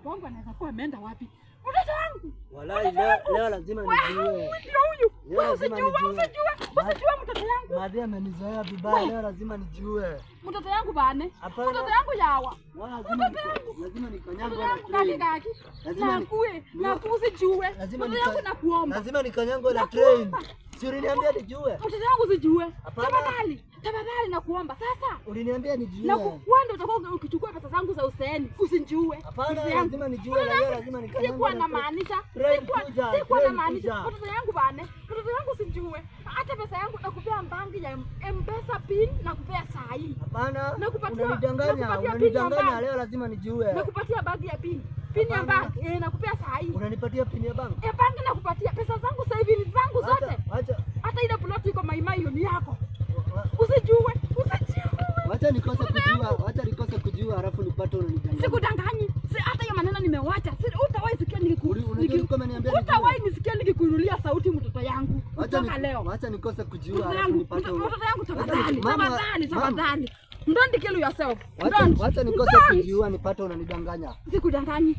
Mtoto wangu anaweza kuwa ameenda wapi? Mtoto wangu. Walai, leo lazima nijue. Ndio huyu. Leo Wewe lazima usijue, nijue. usijue, usijue mtoto yangu. Madhi amenizoea vibaya, leo lazima nijue. Mtoto yangu bane. Hapana. Mtoto yangu yawa. Leo lazima lazima Mtoto nikanyagwe na yangu kaki train. kaki. Lazima Nakue, naku usijue. Lazima Mtoto yangu nakuomba. Lazima nikanyagwe na train. Si uliniambia nijue? Mtoto yangu usijue. Hapana. Tafadhali, tafadhali nakuomba. Sasa Uliniambia nijue. na wewe ndio utakuwa ukichukua pesa zangu za uzeeni, usijue. Hapana, Mtoto yangu. lazima nijue na leo lazima nikanyagwe Sikuwa na na train. maanisha, Train sikuwa kuja, sikuwa na train maanisha. kuja. Mtoto yangu bane, mtoto yangu usijue. Hata pesa yangu nakupea bangi ya M-Pesa pin, nakupea saa hii. Hapana, unanidanganya, Nakupatia pin ya unanidanganya, bank. leo lazima nijue. Nakupatia bagi ya pin. Pin ya Hapana. bank, eh, nakupea saa hii. Unanipatia pin ya bank? Ya bank nakupatia. Pesa zangu sasa hivi ni zangu zote. Acha, Hata ile plot iko Maimai hiyo ni yako. Usijue, usijue. wacha nikose kujua, wacha nikose kujua alafu nipate unanidanganya. Sikudanganyi. Si hata hiyo maneno nimewacha. Si utawahi sikia Unajua ulikuwa umeniambia nijue. utawahi nisikia nikikuinulia sauti mtoto yangu. Wacha Kutoka leo. Wacha nikose kujua Mtoto alafu yangu, nipate mtoto yangu tafadhali, Mama, tafadhali, mama. tafadhali. Don't kill yourself. Wacha Don't. wacha nikose Don't. kujua nipate unanidanganya. Sikudanganyi.